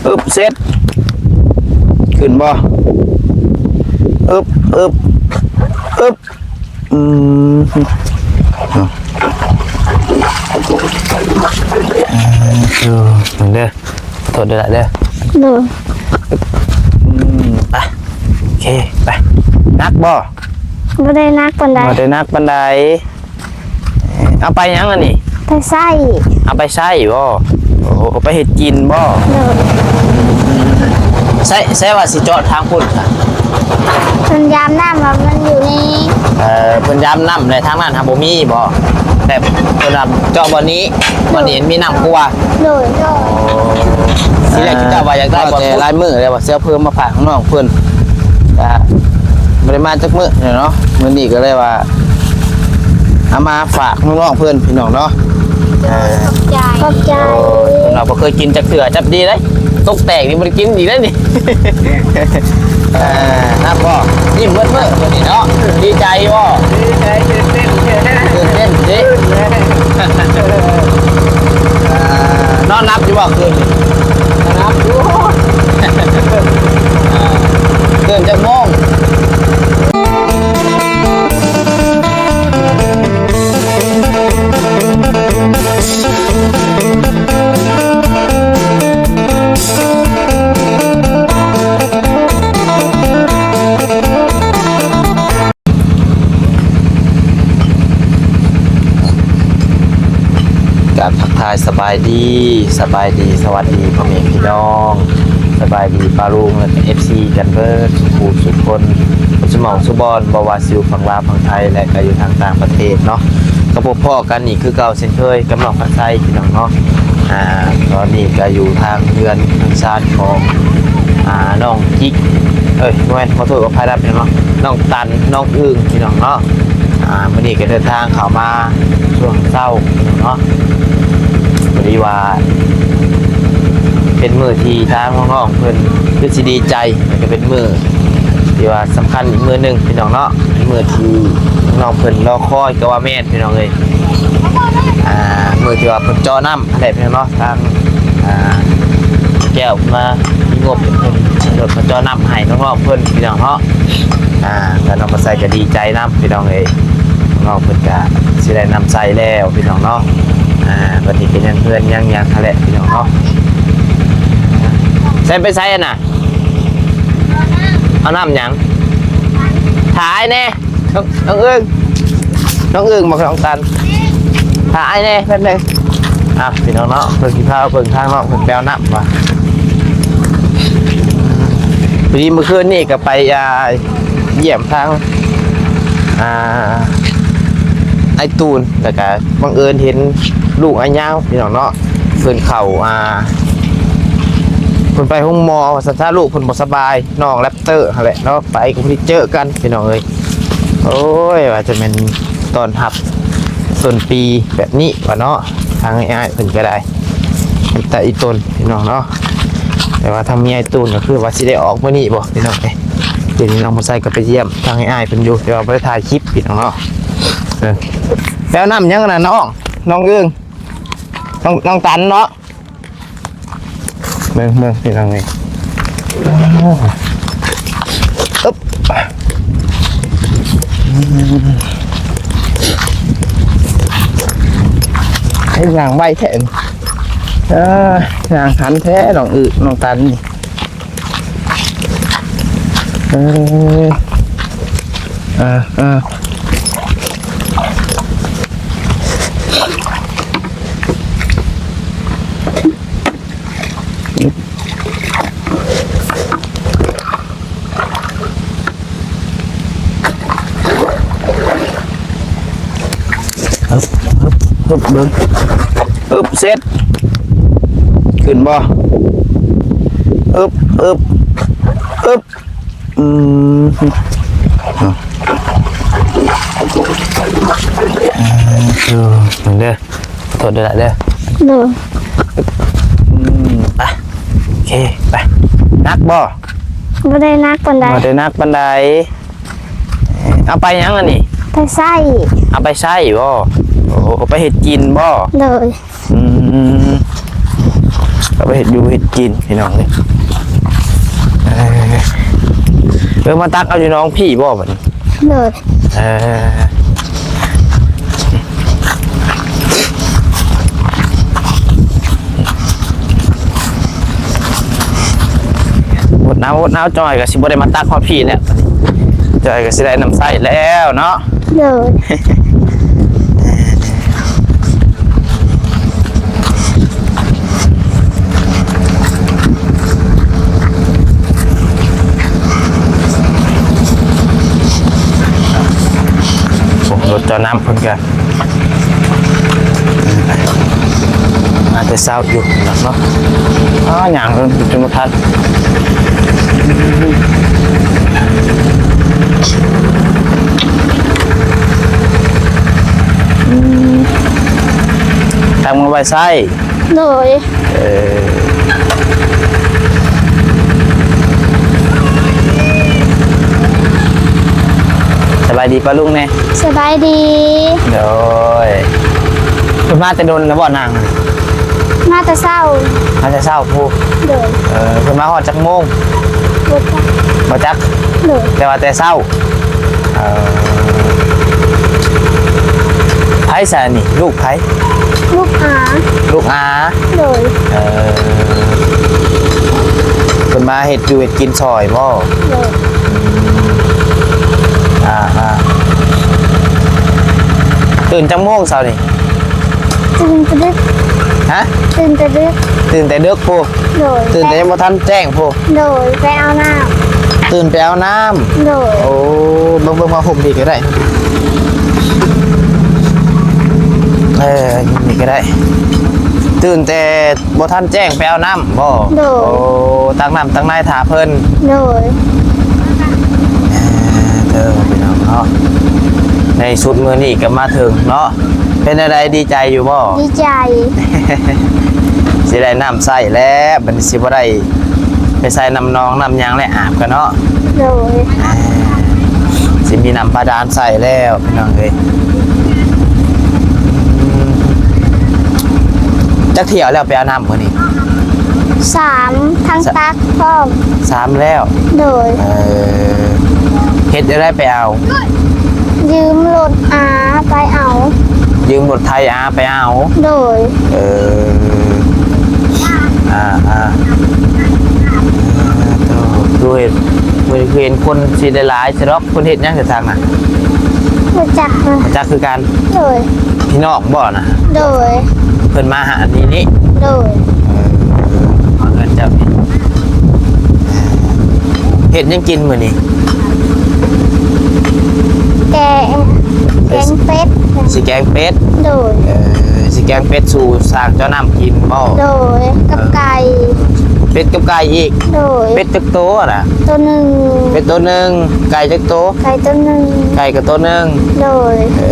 ອຶບ ເຊັດ ຂຶ້ນບໍ່? ອຶບ ອຶບ ອຶບ ອືມ ເອົາ ເອີ ເດີ ຂໍໂທດເດີລະເດີ. ໂດຍ. ອືມ ໄປ ໂອເຄ ໄປ. ໜັກບໍ່? ບໍ່ໄດ້ໜັກປານໃດ. ບໍ່ໄດ້ໜັກປານໃດ. ເອົາໄປຫຍັງອັນນີ້? ໄປໃຊ້. ເອົາໄປໃຊ້ບໍ່? ໂອ້ ໄປເຮັດກິນບໍ່? ໂດຍ. ໃຊ້ ໃຊ້ວ່າຊິເຈາະທາງພຸ້ນ ເພິ່ນຢາມນ້ຳວ່າມັນຢູ່ນີ້. ເອີ ເພິ່ນຢາມນ້ຳ ແລະ ທາງນັ້ນຫາບໍ່ມີບໍ່? ແຕ່ເພິ່ນວ່າເຈາະບ່ອນນີ້ ໂດຍ ບ່ອນນີ້ມີນ້ຳກວ່າ. ໂດຍ. ໂອ້ ທີແລກເຈົ້າວ່າຢາກໄດ້ບ່ອນພຸ້ນ ຫຼາຍມື້ແລ້ວວ່າຊິເອົາເພີ່ມມາຝາກນ້ອງເພິ່ນ ກະບໍ່ໄດ້ມາຈັກມື້ແລ້ວເນາະ. ມື້ນີ້ກໍເລີຍວ່າ ເອົາມາຝາກນ້ອງໆເພິ່ນ ພີ່ນ້ອງເນາະ. ເອີ ຂອບໃຈ ຂອບໃຈ. ໂອ້ ເພິ່ນວ່າບໍ່ເຄີຍກິນຈັກເທື່ອ ຈັບດີເດ້ ຕົກແຕກນີ້ບໍ່ໄດ້ກິນອີກເດ້ນີ້. ເອີ ນັບບໍ່? ຍິ້ມເບິດມື້ມື້ນີ້ເນາະ. ດີໃຈບໍ່? ດີໃຈ ຕື່ນເຕັ້ນ ຕື່ນເຕັ້ນຕິ. ເອີ ນອນຫຼັບຢູ່ບໍ່ຄືນນີ້? ຫຼັບຢູ່. ຕື່ນຈັກໂມງ? ກາບທັກທາຍສະບາຍດີ ສະບາຍດີ ສະຫວັດດີພໍ່ແມ່ພີ່ນ້ອງ ສະບາຍດີປ້າລຸງ ແລະ ເອັຟຊີ ກັນເບິດສູ່ຜູ້ສູ່ຄົນ ສະໝອງສຸບອນ ບໍ່ວ່າຊິຢູ່ຝັ່ງລາວ ຝັ່ງໄທ ແລະ ກໍຢູ່ທາງຕ່າງປະເທດເນາະ. ກໍພົບພໍ້ກັນອີກຄືເກົ່າເຊັ່ນເຄີຍກັບນ້ອງພັດໄຊ ພີ່ນ້ອງເນາະ. ອາ ຕອນນີ້ກໍຢູ່ທາງເຮືອນເຮືອນຊານຂອງ ອາ ນ້ອງຈິກ ເອີຍ ບໍ່ແມ່ນ ຂໍໂທດຂໍອະໄພນຳ ພີ່ນ້ອງເນາະ ນ້ອງຕັນ ນ້ອງອຶ່ງ ພີ່ນ້ອງເນາະ. ອາ ມື້ນີ້ກໍເດີນທາງເຂົ້າມາຊ່ວງເຊົ້າເນາະ ພໍດີວ່າເປັນມື້ທີ່ທາງນ້ອງໆເພິ່ນຄືຊິດີໃຈ ແລະ ກໍເປັນມື້ທີ່ວ່າສຳຄັນອີກມື້ໜຶ່ງ ພີ່ນ້ອງເນາະ ເປັນມື້ທີ່ນ້ອງເພິ່ນລໍຄອຍກໍວ່າແມ່ນ ພີ່ນ້ອງເອີຍ. ອາ ມື້ທີ່ວ່າເພິ່ນເຈາະນ້ຳຫັ້ນແຫຼະ ພີ່ນ້ອງເນາະ ທາງ ອາ ແກ້ວມາມີງົບເພິ່ນ ເພິ່ນເຈາະນ້ຳໃຫ້ນ້ອງໆເພິ່ນ ພີ່ນ້ອງເນາະ. ອາ ແລ້ວນ້ອງມາໃສ່ກໍດີໃຈນຳ ພີ່ນ້ອງເອີຍ ນ້ອງເພິ່ນກໍຊິໄດ້ນ້ຳໃຊ້ແລ້ວ ພີ່ນ້ອງເນາະ. ອາ ບັດນີ້ກໍຍັງເຮືອນຍັງຫຍັງຫັ້ນແຫຼະ ພີ່ນ້ອງເນາະ. ໃສ່ໄປໃສຫັ້ນນະ? ເອົານ້ຳຫຍັງ? ຖ້າອ້າຍແດ່. ນ້ອງ ນ້ອງອຶ່ງ ນ້ອງອຶ່ງ ບັກນ້ອງຕັນ ຖ້າອ້າຍແດ່ແປັບໜຶ່ງ. ອ່ະ ພີ່ນ້ອງເນາະ ເພິ່ນຊິພາເບິ່ງທາງເນາະ ເພິ່ນໄປເອົານ້ຳວ່າ ພໍດີມື້ຄືນນີ້ກໍໄປ ອ່າ ຢ້ຽມທາງ ອ່າ ອ້າຍຕູນ ແລ້ວກໍບັງເອີນເຫັນລູກອ້າຍຍາວ ພີ່ນ້ອງເນາະ ເພິ່ນເຂົ້າ ອ່າ ເພິ່ນໄປໂຮງໝໍວ່າຊັ້ນຊະ ລູກເພິ່ນບໍ່ສະບາຍ ນ້ອງແຣັບເຕີຫັ້ນແຫຼະເນາະ ໄປກໍບໍ່ໄດ້ເຈີກັນ ພີ່ນ້ອງເອີຍ. ໂອ້ຍ ວ່າຈະແມ່ນຕ້ອນຮັບຕົ້ນປີແບບນີ້ວ່າເນາະ ທາງອ້າຍເພິ່ນກໍໄດ້ ເປັນຕາອີ່ຕົນ ພີ່ນ້ອງເນາະ. ແຕ່ວ່າທາງເມຍອ້າຍຕູນກໍຄືວ່າຊິໄດ້ອອກມື້ນີ້ບໍ່ ພີ່ນ້ອງເອີຍ. ດຽວນີ້ນ້ອງບໍ່ໃສ່ກໍໄປຢ້ຽມທາງອ້າຍເພິ່ນຢູ່ ແຕ່ວ່າບໍ່ໄດ້ຖ່າຍຄລິບ ພີ່ນ້ອງເນາະ. ເອີ ແລ້ວນ້ຳຫຍັງນະນ້ອງ ນ້ອງອຶ່ງ ນ້ອງ ນ້ອງຕັນເນາະ. ເບິ່ງ ເບິ່ງ ພີ່ນ້ອງເອີຍ ອຶບ ເຮັດຫຍັງໄວແທ້ ເອີ ຍ່າງທັນແທ້ ນ້ອງອຶ ນ້ອງຕັນນີ້. ເອີ ເອີ ເອີ ຮຶບ ຮຶບ ຮຶບ ເບິ່ງ ຮຶບ ເຊັດ ຂຶ້ນບໍ່? ຮຶບ ຮຶບ ຮຶບ ອືມ ເອີ ເດີ ຂໍໂທດເດີລະເດີ. ໂດຍ. ອືມ ໄປ ໂອເຄ ໄປ. ໜັກບໍ່? ບໍ່ໄດ້ໜັກປານໃດ. ບໍ່ໄດ້ໜັກປານໃດ. ເອົາໄປຫຍັງອັນນີ້? ໄປໃຊ້. ເອົາໄປໃຊ້ບໍ່? ໂອ້ ໄປເຮັດກິນບໍ່? ໂດຍ. ອືມ ເອົາໄປເຮັດຢູ່ເຮັດກິນພີ່ນ້ອງເອີຍ. ເອີ ເອີ ມາຕັກເອົາຢູ່ໜອງພີ້ບໍ່ບັດນີ້? ໂດຍ. ເອີ ອົດເອົາ ອົດເອົາ ຈ່ອຍກໍຊິບໍ່ໄດ້ມາຕັກຮອດພີ້ແລ້ວ ຈ່ອຍກໍຊິໄດ້ນ້ຳໃຊ້ແລ້ວເນາະ. ໂດຍ. ໂອ້ ລົດເຈົ້ານ້ຳເພິ່ນກະມາແຕ່ເຊົ້າຢູ່ເນາະ. ອ້າ ຍ່າງເພິ່ນຈົນບໍ່ທັນ. ອືມ ຕັ້ງມາໄວ້ໃຊ້. ໂດຍ. ເອີ ສະບາຍດີປ້າລຸງແດ່. ສະບາຍດີ. ໂດຍ. ເພິ່ນມາແຕ່ດົນແລ້ວບໍ່ນາງ? ມາແຕ່ເຊົ້າ. ມາແຕ່ເຊົ້າພຸ້ນ. ໂດຍ. ເອີ ເພິ່ນມາຮອດຈັກໂມງ? ບໍ່ຈັກ. ບໍ່ຈັກ? ໂດຍ. ແຕ່ວ່າແຕ່ເຊົ້າ. ເອີ ໃຜຊະນີ້? ລູກໃຜ? ລູກອາ. ລູກອາ. ໂດຍ. ເອີ ເພິ່ນມາເຮັດຢູ່ເຮັດກິນຊ່ອຍບໍ່? ໂດຍ. ອືມ ອ່າ ອ່າ ຕື່ນຈັກໂມງເຊົ້ານີ້? ຕື່ນແຕ່ດຶກ. ຮະ? ຕື່ນແຕ່ດຶກ. ຕື່ນແຕ່ດຶກພຸ້ນ. ໂດຍ. ຕື່ນແຕ່ຍັງບໍ່ທັນແຈ້ງພຸ້ນ. ໂດຍ ໄປເອົານ້ຳ. ຕື່ນໄປເອົານ້ຳ. ໂດຍ. ໂອ້ ເບິ່ງ ເບິ່ງຜ້າຫົ່ມນີ້ກໍໄດ້. ເອີ ນີ້ກໍໄດ້. ຕື່ນແຕ່ບໍ່ທັນແຈ້ງໄປເອົານ້ຳບໍ່? ໂດຍ. ໂອ້ ຕັກນ້ຳຕັກໃນຖ້າເພິ່ນ. ໂດຍ. ເອີ ເດີ ພີ່ນ້ອງເນາະ ໃນສຸດມື້ນີ້ກໍມາເຖິງເນາະ. ເປັນແນວໃດ ດີໃຈຢູ່ບໍ່? ດີໃຈ. ຊິໄດ້ນ້ຳໃຊ້ແລ້ວ ບັດນີ້ຊິບໍ່ໄດ້ໄປໃສ່ນ້ຳໜອງນ້ຳຫຍັງແລ້ວ ອາບກັນເນາະ. ໂດຍ. ເອີ ຊິມີນ້ຳບາດານໃຊ້ແລ້ວ ພີ່ນ້ອງເອີຍ. ອືມ ຈັກຖ້ຽວແລ້ວໄປເອົານ້ຳມື້ນີ້? ສາມ ທັງ ສະ ຕັກພ້ອມ. ສາມແລ້ວ? ໂດຍ. ເອີ ເຮັດຈັ່ງໃດໄປເອົາ? ຢືມລົດອາໄປເອົາ. ຢືມລົດໄຖອາໄປເອົາ? ໂດຍ. ເອີ ອ່າ ອ່າ ໂຕ ຄືເຫັນ ມື້ນີ້ຄືເຫັນຄົນຊິຫຼາຍໆຊະດອກ. ເພິ່ນເຮັດຫຍັງຢູ່ທາງນັ້ນ? ບໍ່ຈັກນະ. ບໍ່ຈັກຄືກັນ? ໂດຍ. ພີ່ນ້ອງບໍ່ນະ? ໂດຍ. ເພິ່ນມາຫາອັນນີ້ນີ້? ໂດຍ. ເອີ ມາເຮືອນເຈົ້ານີ້. ເຮັດຫຍັງກິນມື້ນີ້? ແກງ ແກງເປັດ. ຊິແກງເປັດ? ໂດຍ. ເອີ ຊິແກງເປັດສູ່ຊ່າງເຈົ້ານ້ຳກິນບໍ່? ໂດຍ. ກັບໄກ່. ເອີ ເປັດກັບໄກ່ອີກ? ໂດຍ. ເປັດຈັກໂຕນະ? ໂຕໜຶ່ງ. ເປັດໂຕໜຶ່ງ. ໄກ່ຈັກໂຕ? ໄກ່ໂຕໜຶ່ງ. ໄກ່ກໍໂຕໜຶ່ງ. ໂດຍ. ເອີ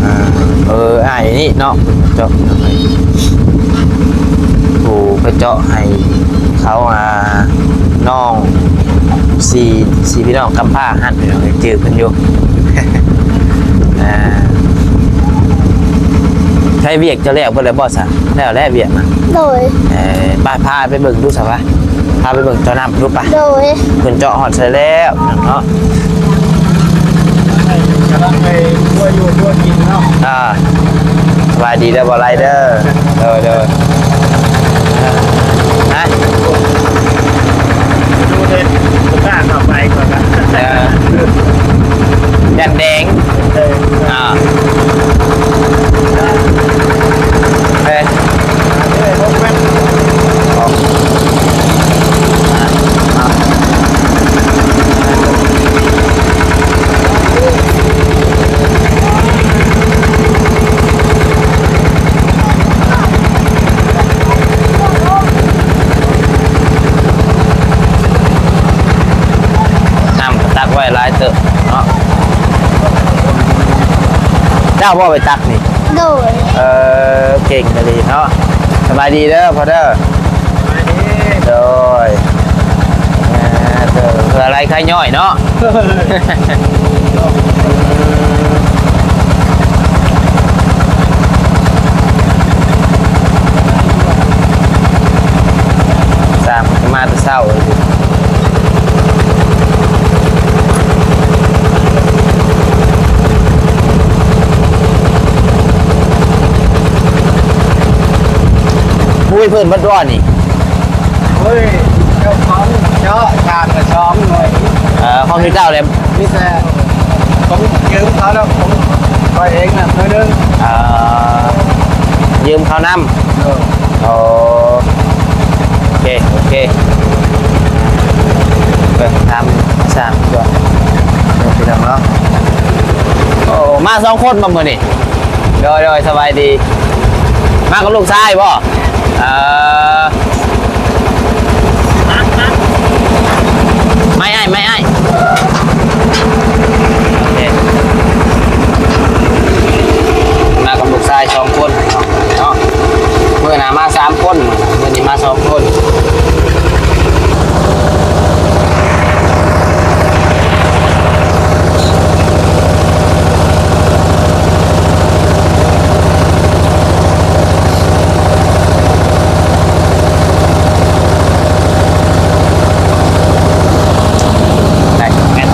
ອ່າ ເອີ ອ້າຍນີ້ເນາະ ເຈາະ ຜູ້ໄປເຈາະໃຫ້ເຂົາ ອ່າ ນ້ອງສີ່ ສີ່ພີ່ນ້ອງກຳພ້າຫັ້ນ ຈື່ເພິ່ນຢູ່. ອ່າ ໃຊ້ວຽກເຈົ້າແລ້ວເບິດແລ້ວບໍ່? ແລ້ວແຫຼະວຽກນະ. ໂດຍ. ເອີ ໄປ ພາໄປເບິ່ງດູຊະວະ ພາໄປເບິ່ງເຈາະນ້ຳດູປະ. ໂດຍ. ເພິ່ນເຈາະຮອດໃສແລ້ວເນາະ. ກຳລັງໄປຄົວຢູ່ຄົວກິນເນາະ. ອ່າ ສະບາຍດີເດີ ບໍ່ໄລເດີ. ໂດຍ ໂດຍ. ຮະ? ຢູ່ເຮັດບໍ່ກ້າເຂົ້າໄປກ່ອນນະ. ເອີ ຢ້ານແດງ. ເອີ ອ່າ ເອີ ນ້ຳກໍຕັກໄວ້ຫຼາຍເຕີບເນາະ. ເຈົ້າບໍ່ໄປຕັກນີ້? ໂດຍ. ເອີ ເກັ່ງອີ່ຫຼີເນາະ. ສະບາຍດີເດີພໍ່ເດີ. ສະບາຍດີ. ໂດຍ. ເອີ ເອີ ເພື່ອໄລ່ໄຂ້ຍ້ອຍເນາະ. ເອີ. ເປັນເພິ່ນເບິດບໍ່ນີ້? ໂອ້ຍ ເຈົ້າຂອງເຈາະ ສາມກະສອງໜ່ວຍ. ເອີ ຂອງເຈົ້າແຫຼະ. ມີແຕ່ ຂອງຢືມເຂົາແລ້ວ ຂອງຂ້ອຍເອງນະໜ່ວຍໜຶ່ງ. ເອີ ຢືມເຂົານຳ. ໂດຍ. ໂອ້ ໂອເຄ ໂອເຄ ເບິ່ງຕາມຊ່າງກ່ອນ ເດີ ພີ່ນ້ອງເນາະ. ໂອ້ ມາສອງຄົນບໍ່ມື້ນີ້? ໂດຍ ໂດຍ ສະບາຍດີ. ມາກັບລູກຊາຍບໍ່? ເອີ ໄມ້ອ້າຍ ໄມ້ອ້າຍ. ໂອເຄ ມາກັບລູກຊາຍສອງຄົນເນາະ. ມື້ໜ້າມາສາມຄົນ ມື້ນີ້ມາສອງຄົນ. ໄດ້ ແມ່ນ.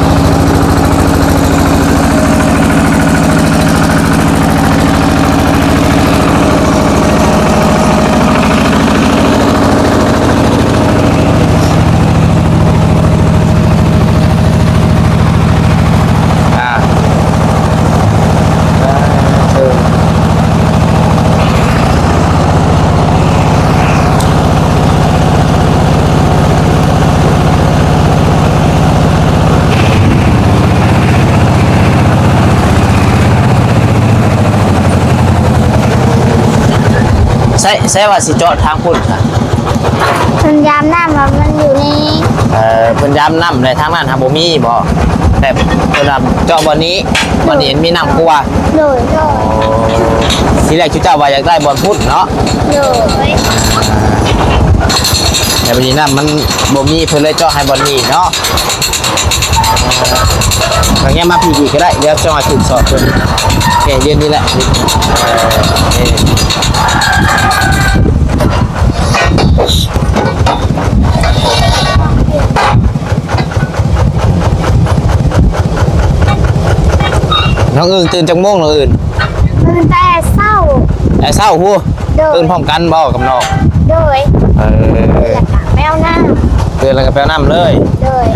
ໃສ ໃສວ່າຊິເຈາະທາງພຸ້ນຊະ? ເພິ່ນຢາມນ້ຳວ່າມັນຢູ່ນີ້. ເອີ ເພິ່ນຢາມນ້ຳ ແລະ ທາງນັ້ນຫາບໍ່ມີບໍ່? ແຕ່ເພິ່ນວ່າເຈາະບ່ອນນີ້ ບ່ອນນີ້ມີນ້ຳກວ່າ. ໂດຍ. ໂອ້ ທີແລກເຈົ້າວ່າຢາກໄດ້ບ່ອນພຸ້ນເນາະ? ໂດຍ. ແຕ່ບັດນີ້ນ້ຳມັນບໍ່ມີ ເພິ່ນເລີຍເຈາະໃຫ້ບ່ອນນີ້ເນາະ. ເອີ ເອົາແຍມມາພີ້ອີກກໍໄດ້ ດຽວຈອຍຖືກສອບເພິ່ນ. ໂອເຄ ຢືນນີ້ແຫຼະ. ເອີ ນ້ອງອຶ່ງຕື່ນຈັກໂມງ ນ້ອງອຶ່ງ? ຕື່ນແຕ່ເຊົ້າ. ແຕ່ເຊົ້າພຸ້ນ? ໂດຍ. ຕື່ນພ້ອມກັນບໍ່ກັບນ້ອງ? ໂດຍ. ເອີ ແລ້ວກະໄປເອົານ້ຳ. ຕື່ນແລ້ວກະໄປເອົານ້ຳເລີຍ? ໂດຍ.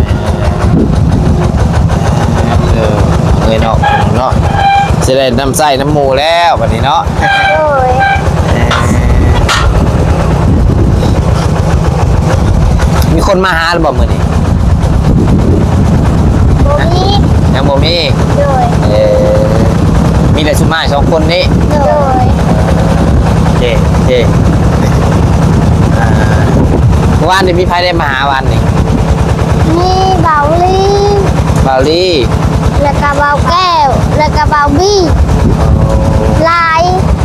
ເອີ ເອີຍເນາະ ເນາະ ຊິໄດ້ນຳໃຊ້ນຳໝູ່ແລ້ວບັດນີ້ເນາະ. ໂດຍ. ເອີ ມີຄົນມາຫາແລ້ວບໍ່ມື້ນີ້? ບໍ່ມີ. ຍັງບໍ່ມີ? ໂດຍ. ເອີ ມີແຕ່ຊຸມອ້າຍສອງຄົນນີ້? ໂດຍ. ໂອເຄ ໂອເຄ. ອ່າ ເມື່ອວານນີ້ມີໃຜໄດ້ມາຫາວານນີ້? ມີບ່າວລີ ບ່າວລີ ແລ້ວກະບ່າວແກ້ວ ແລ້ວກະບ່າວບີ. ໂອ້ ຫຼາຍ.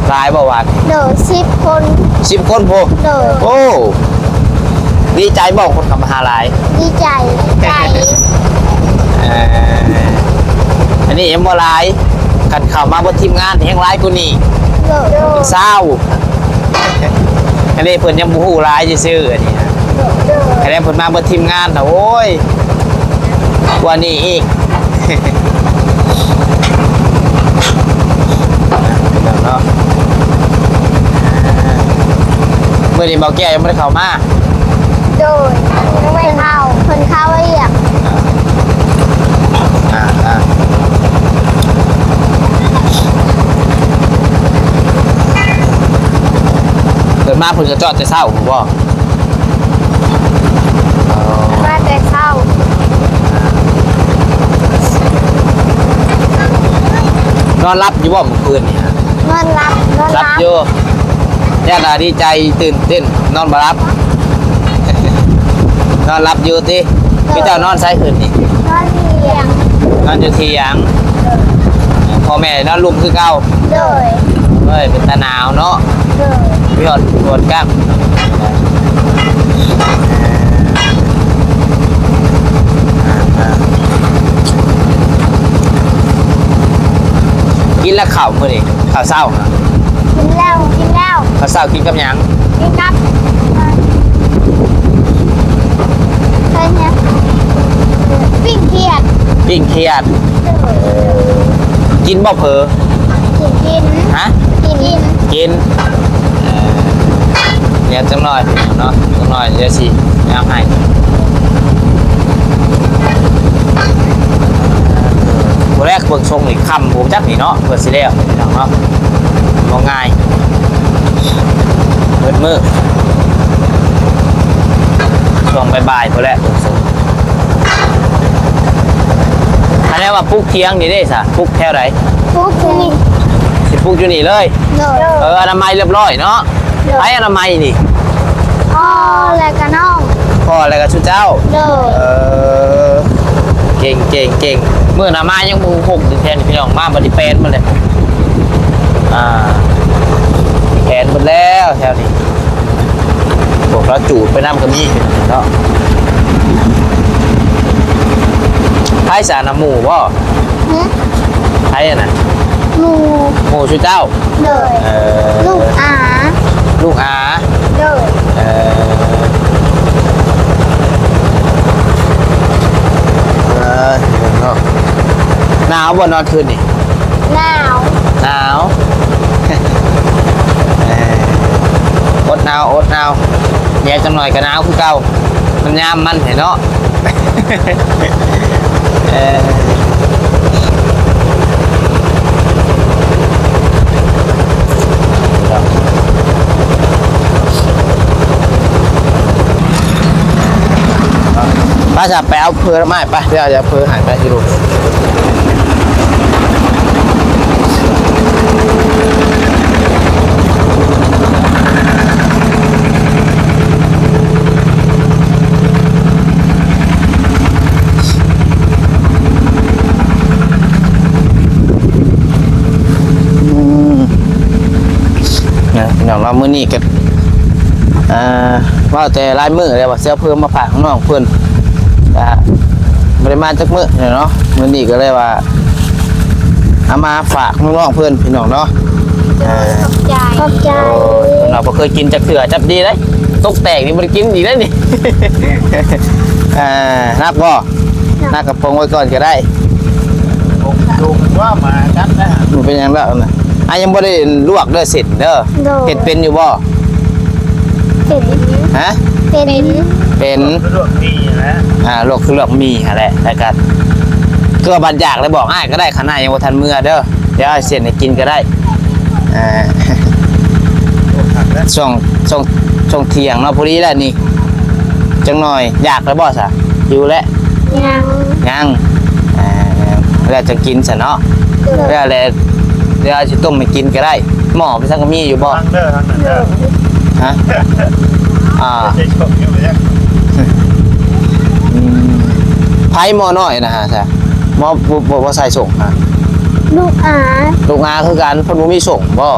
ຫຼາຍບໍ່ວານ? ໂດຍ ສິບຄົນ. ສິບຄົນພຸ້ນ? ໂດຍ. ໂອ້ ດີໃຈບໍ່ ຄົນເຂົ້າມາຫາຫຼາຍ? ດີໃຈ. ໃຈ. ເອີ ອັນນີ້ຍັງບໍ່ຫຼາຍ ຄັນເຂົ້າມາເບິດທີມງານແຮ່ງຫຼາຍກວ່ານີ້. ໂດຍ. ເປັນຊາວ. ອັນນີ້ເພິ່ນຍັງບໍ່ຮູ້ຫຼາຍຊື່ໆ ອັນນີ້ນະ. ໂດຍ. ຄັນແມ່ນເພິ່ນມາເບິດທີມງານນະ ໂອ້ຍ ກວ່ານີ້ອີກ. ເນາະ ມື້ນີ້ບ່າວແກ້ວຍັງບໍ່ໄດ້ເຂົ້າມາ. ໂດຍ ຍັງບໍ່ໄດ້ເຂົ້າ ເພິ່ນເຂົ້າວຽກ. ອ່າ ອ່າ ເພິ່ນມາເພິ່ນກະຈອດແຕ່ເຊົ້າພຸ້ນບໍ່? ມາແຕ່ເຊົ້າ. ນອນຫຼັບຢູ່ບໍ່ມື້ຄືນນີ້? ນອນຫຼັບ ນອນຫຼັບ ຫຼັບຢູ່. ຢ້ານວ່າດີໃຈຕື່ນເຕັ້ນ ນອນບໍ່ຫຼັບ. ນອນຫຼັບຢູ່ຕິ? ໂດຍ. ຄືເຈົ້ານອນໃສຄືນນີ້? ນອນຖຽງ. ນອນຢູ່ຖຽງ. ໂດຍ. ພໍ່ແມ່ນອນລຸ່ມຄືເກົ່າ? ໂດຍ. ເອີຍ ເປັນຕາໜາວເນາະ. ໂດຍ. ມີຮອດ ຮອດກ້າມ. ກິນແລ້ວເຂົ້າມື້ນີ້? ເຂົ້າເຊົ້າຫະ? ກິນແລ້ວ ກິນແລ້ວ. ເຂົ້າເຊົ້າກິນກັບຫຍັງ? ກິນກັບ ເອີ ເອີ້ນຫຍັງ? ປີ້ງຂຽດ. ປີ້ງຂຽດ. ໂດຍ. ກິນບໍ່ເຜີ? ກິນ ກິນ. ຫະ? ກິນ ກິນ. ກິນ. ດຽວຈັກໜ່ອຍເນາະ ຈັກໜ່ອຍດຽວຊິຍາມໃຫ້. ຜູ້ແລກເບິ່ງຊົງນີ້ຄ່ຳບໍ່ຈັກນີ້ເນາະ ເພື່ອຊິແລ້ວພີ່ນ້ອງເນາະ ບໍ່ງ່າຍ ເບິດມື້ ຊ່ວງບ່າຍໆ ພຸ້ນແຫຼະເບິ່ງຊົງ. ອັນນີ້ວ່າປູກຖຽງນີ້ເດ້ຊະ ປູກແຖວໃດ? ປູກຢູ່ນີ້ ຊິປູກຢູ່ນີ້ເລີຍ? ໂດຍ ເອີ ອະນາໄມລຽບຮ້ອຍເນາະ. ໂດຍ ໃຜອະນາໄມນີ້? ພໍ່ແລະກະນ້ອງ ພໍ່ແລະກະຊຸເຈົ້າ. ໂດຍ ເອີ ເກັ່ງໆໆ ມື້ໜ້າມາຍັງບໍ່ຄົບຢູ່ແທ້ນີ້ພີ່ນ້ອງ ມາບັດນີ້ແປນໝົດແລ້ວ ອ່າ ແປນໝົດແລ້ວແຖວນີ້. ພວກລາວຈູດໄປນຳກໍມີເນາະ. ໃຜສານະ ໝູ່ບໍ່? ຫຶ? ໃຜຫັ້ນນະ? ໝູ່ ໝູ່ຊຸເຈົ້າ? ໂດຍ ເອີ ລູກອາ ລູກອາ. ໂດຍ ເອີ ເອີ ເນາະ. ໜາວບໍ່ນອນຄືນນີ້? ໜາວ ໜາວ ເອີ ອົດໜາວ ອົດໜາວ ແດ່ຈັກໜ່ອຍກໍໜາວຄືເກົ່າ ມັນຍາມມັນແທ້ເນາະ. ເອີ ໄປຊະ ໄປເອົາເພີດອກມາ ໄປ ດຽວເອົາເພີໃຫ້ໄປຢູ່ລູກ. ອືມ ນະ ພີ່ນ້ອງເນາະ ມື້ນີ້ກໍ ອ່າ ເວົ້າແຕ່ຫຼາຍມື້ແລ້ວວ່າຊິເອົາເພີມາຝາກນ້ອງເພິ່ນ ກະບໍ່ໄດ້ມາຈັກມື້ແລ້ວເນາະ ມື້ນີ້ກໍເລີຍວ່າເອົາມາຝາກນ້ອງໆເພິ່ນ ພີ່ນ້ອງເນາະ. ອ່າ ຂອບໃຈ ຂອບໃຈ. ໂອ້ຍ ເພິ່ນວ່າບໍ່ເຄີຍກິນຈັກເທື່ອ ຈັບດີເດ້ ຕົກແຕກນີ້ບໍ່ໄດ້ກິນອີກເດ້ນີ້. ອ່າ ໜັກບໍ່? ໜັກ ໜັກກະປົງໄວ້ກ່ອນກໍໄດ້ ປົງ ປຸງວ່າມາກັດນະ ມັນເປັນຫຍັງແລ້ວນະ. ອ່າ ຍັງບໍ່ໄດ້ລວກເດີ້ເສັ້ນເດີ້. ໂດຍ ເຮັດເປັນຢູ່ບໍ່? ເປັນ ຮະ? ເປັນ ເປັນ ລວກໝີ່ຫັ້ນແຫຼະ. ອ່າ ລວກຄືລວກໝີ່ຫັ້ນແຫຼະ ແລ້ວກະ ຄືວ່າບັດຢາກແລ້ວບອກອ້າຍກໍໄດ້ ຄັນອ້າຍຍັງບໍ່ທັນເມືອເດີ້ ດຽວອ້າຍເຊັນໃຫ້ກິນກໍໄດ້. ເອີ ຊ່ວງ ຊ່ວງ ຊ່ວງທ່ຽງເນາະ ພໍດີແລ້ວນີ້ ຈັກໜ່ອຍ. ຢາກແລ້ວບໍ່ຊະ? ຫິວແລ້ວ? ຍັງ ຍັງ. ເອີ ແລ້ວຈັ່ງກິນຊະເນາະ. ໂດຍ ແລ້ວ ແລ້ວຊິຕົ້ມໃຫ້ກິນກໍໄດ້. ໝໍ້ໄປຊັ້ນກໍມີຢູ່ບໍ່? ທາງເດີ ທາງນັ້ນເດີ. ຮະ? ອ່າ ໃສ່ສົກຢູ່ບໍ່ຈັກ. ອືມ ໃຜໝໍ້ນ້ອຍນະຮະຊະ? ໝໍ້ ບໍ່ ບໍ່ ບໍ່ໃສ່ສົກຫະ? ລູກອາ ລູກອາຄືກັນ. ເພິ່ນບໍ່ມີສົກບໍ່?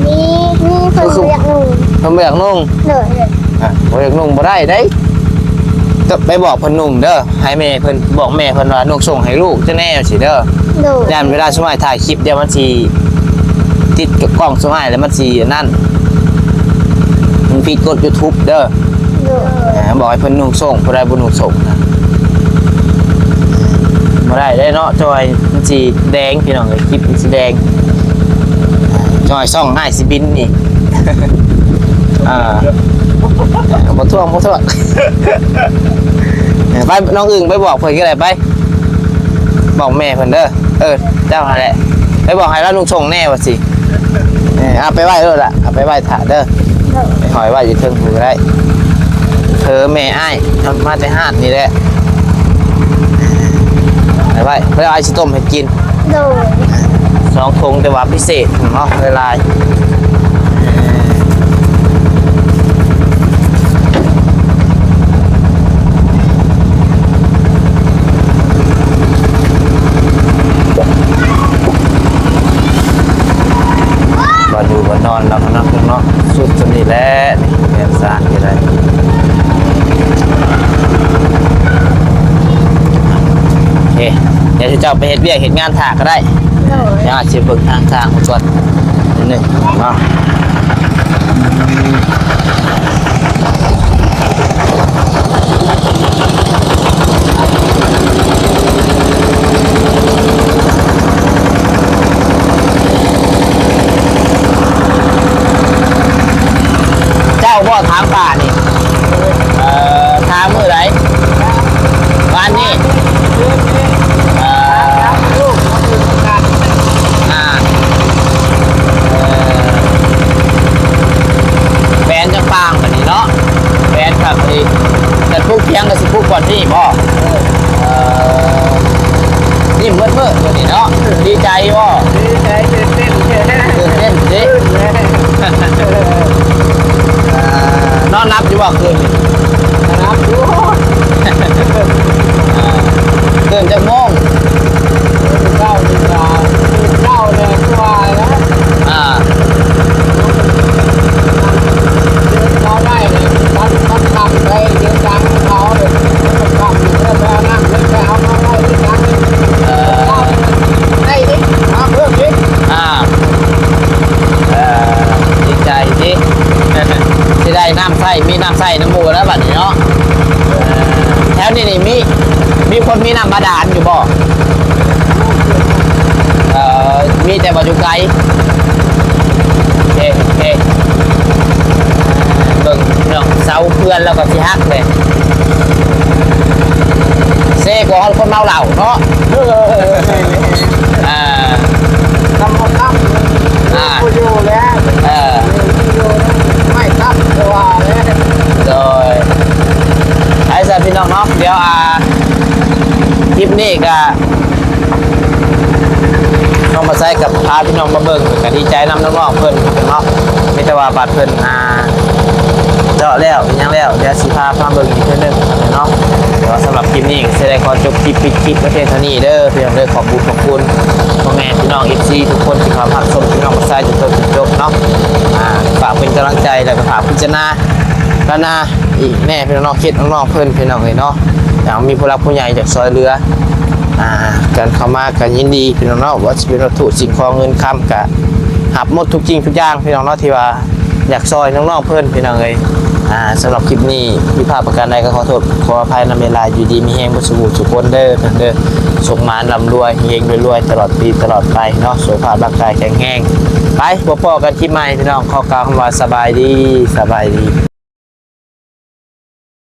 ມີ ມີ ເພິ່ນບໍ່ຢາກນຸ່ງ. ເພິ່ນບໍ່ຢາກນຸ່ງ? ໂດຍ ໂດຍ. ອ່າ ບໍ່ຢາກນຸ່ງບໍ່ໄດ້ເດ້ ຕ້ອງໄປບອກເພິ່ນນຸ່ງເດີ້. ໃຫ້ແມ່ເພິ່ນ ບອກແມ່ເພິ່ນວ່ານຸ່ງສົ່ງໃຫ້ລູກຈັ່ງແນ່ຊີ້ເດີ້. ໂດຍ ຢ້ານເວລາຊຸມອ້າຍຖ່າຍຄລິບ ດຽວມັນຊິຕິດກັບກ້ອງຊຸມອ້າຍ ແລ້ວມັນຊິອັນນັ້ນ ມັນຜິດກົດຢູທູບເດີ້. ໂດຍ ເອີ ບອກໃຫ້ເພິ່ນນຸ່ງສົ່ງ ຜູ້ໃດບໍ່ນຸ່ງສົ່ງນະ ບໍ່ໄດ້ເດ້ເນາະ. ຈ່ອຍມັນຊິແດງ ພີ່ນ້ອງເອີຍ ຄລິບມັນຊິແດງ. ຈ່ອຍຊ່ອງອ້າຍຊິບິນອີກ. ອ່າ ບໍ່ທວງ ບໍ່ທວງ. ໄປ ນ້ອງອຶ່ງໄປບອກເພິ່ນກໍໄດ້ ໄປບອກແມ່ເພິ່ນເດີ້. ເອີ ເຈົ້າຫັ້ນແຫຼະ ໄປບອກໃຫ້ລາວນຸ່ງສົ່ງແນ່ວ່າຊິ. ເອີ ເອົາໄປໄວ້ໂລດລະ ເອົາໄປໄວ້ຖ້າເດີ້. ໂດຍ ໄປຫ້ອຍໄວ້ຢູ່ເທິງພຸ້ນກໍໄດ້. ເອີ ແມ່ອ້າຍ ເອົາມາແຕ່ຮ້ານນີ້ແຫຼະ. ໄປໄວ້ ໄປເອົາອ້າຍຊິຕົ້ມໃຫ້ກິນ. ໂດຍ ສອງຖົງ ແຕ່ວ່າພິເສດເນາະ ຫຼາຍໆ. ບ່ອນຢູ່ບ່ອນນອນເນາະ ເນາະ ເນາະ ສຸດສ່ຳນີ້ແຫຼະ ນີ້ ແມ່ນສານກໍໄດ້. ໂອເຄ ດຽວເຈົ້າໄປເຮັດວຽກເຮັດງານຖ້າກໍໄດ້. ໂດຍ ດຽວອາດຊິເບິ່ງທາງທາງກ່ອນ ນິດໜຶ່ງເນາະ. ເຈົ້າບໍ່ ຖາມປ້ານີ້ ເອີ ຖາມມື້ໃດ? ວານນີ້ ເອີ ອ່າ ເອີ ແປນຈັກປາງບາດນີ້ເນາະ ແປນຄັກອີ່ຫຼີ. ແຕ່ປູກຖຽງກໍຊິປູກບ່ອນນີ້ບໍ? ເອີ ຍິ້ມເມີດໆ ມື້ນີ້ເນາະ ດີໃຈບໍ? ດີໃຈ ຕື່ນເຕັ້ນ ຕື່ນເຕັ້ນຕິ ອ່າ ນອນຫຼັບຢູ່ບໍ່ຄືນນີ້? ຫຼັບຢູ່. ອ່າ ຕື່ນຈັກໂມງ? ຕື່ນເຊົ້ານີ້ກໍ ຕື່ນເຊົ້າແລ້ວຄືວ່າແຫຼະ. ອ່າ ເດີນເຂົາໄດ້ເລີຍ ມັນ ມັນຄ່ຳໄປ ເດີນຕາມເຂົາເລີຍ ມັນຄ່ຳຢູ່ ແລ້ວໄປເອົານ້ຳ ແລ້ວໄປເອົາມາໄວ້ທີ່ຫຼັງນີ້. ເອີ ໄດ້ອີກ ມາເພີ່ມອີກ. ອ່າ ເອີ ດີໃຈຕິ ຊິໄດ້ນ້ຳໃຊ້ ມີນ້ຳໃຊ້ນຳໝູ່ແລ້ວບັດນີ້ເນາະ. ເອີ ແຖວນີ້ນີ້ມີ ມີຄົນມີນ້ຳບາດານຢູ່ບໍ່? ເອີ ມີແຕ່ວ່າຢູ່ໄກ. ເອີ ເອີ ເບິ່ງພີ່ນ້ອງ ເສົາເຮືອນລາວກໍຊິຫັກເລີຍ ເຊກວ່າຮອດຄົນເມົາເຫຼົ້າເນາະ. ເອີ ອ່າ ຄຳບໍ່ຄຳ ອ່າ ບໍ່ຢູ່ແລ້ວ. ເອີ ຢູ່ໄມ້ຄ້ຳກໍວ່າແລ້ວ. ໂດຍ ໄປຊະພີ່ນ້ອງເນາະ ດຽວ ອ່າ ຄລິບນີ້ກະ ນ້ອງມາໄຊກັບພາພີ່ນ້ອງມາເບິ່ງ ກະດີໃຈນຳນ້ອງໆເພິ່ນເນາະ. ມີແຕ່ວ່າບັດເພິ່ນ ອ່າ ເຈາະແລ້ວ ຫຍັງແລ້ວ ດຽວຊິພາມາເບິ່ງອີກເທື່ອໜຶ່ງເນາະ. ແຕ່ວ່າສຳລັບຄລິບນີ້ກໍຊິໄດ້ຂໍຈົບຄລິບ ປິດຄລິບໄວ້ພຽງເທົ່ານີ້ເດີພີ່ນ້ອງເດີ. ຂອບຄຸນ ຂອບຄຸນພໍ່ແມ່ພີ່ນ້ອງ ເອັຟຊີ ທຸກຄົນທີ່ເຂົ້າມາຮັບຊົມ ພີ່ນ້ອງມາໄຊຈົນຈົບ ຈົນຈົບເນາະ. ອ່າ ຝາກເປັນກຳລັງໃຈ ແລ້ວກໍຝາກພິຈາລະນາ ລະນາອີກແດ່ພີ່ນ້ອງເນາະ ເຂດນ້ອງໆເພິ່ນພີ່ນ້ອງເອີຍເນາະ. ຫາກມີຜູ້ຫຼັກຜູ້ໃຫຍ່ຢາກຊ່ອຍເຫຼືອ ອ່າ ກັນເຂົ້າມາກໍຍິນດີພີ່ນ້ອງເນາະ ວ່າຊິເປັນວັດຖຸສິ່ງຂອງເງິນຄຳ ກໍຮັບໝົດທຸກສິ່ງທຸກຢ່າງພີ່ນ້ອງເນາະ ທີ່ວ່າຢາກຊ່ອຍນ້ອງໆເພິ່ນພີ່ນ້ອງເອີຍ. ອ່າ ສຳລັບຄລິບນີ້ຜິດພາດປະການໃດກໍຂໍໂທດຂໍອະໄພນຳຫຼາຍໆ. ຢູ່ດີມີແຮງເບິດສູ່ຜູ້ສູ່ຄົນເດີ ເດີ ໂຊກໝານລ່ຳລວຍ ເຮງໆລວຍໆ ຕະຫຼອດປີຕະຫຼອດໄປເນາະ ສຸຂະພາບຮ່າງກາຍແຂງແຮງ. ໄປ ພົບພໍ້ກັນຄລິບໃໝ່ພີ່ນ້ອງ ຂໍກ່າວຄຳວ່າສະບາຍດີ ສະບາຍດີ.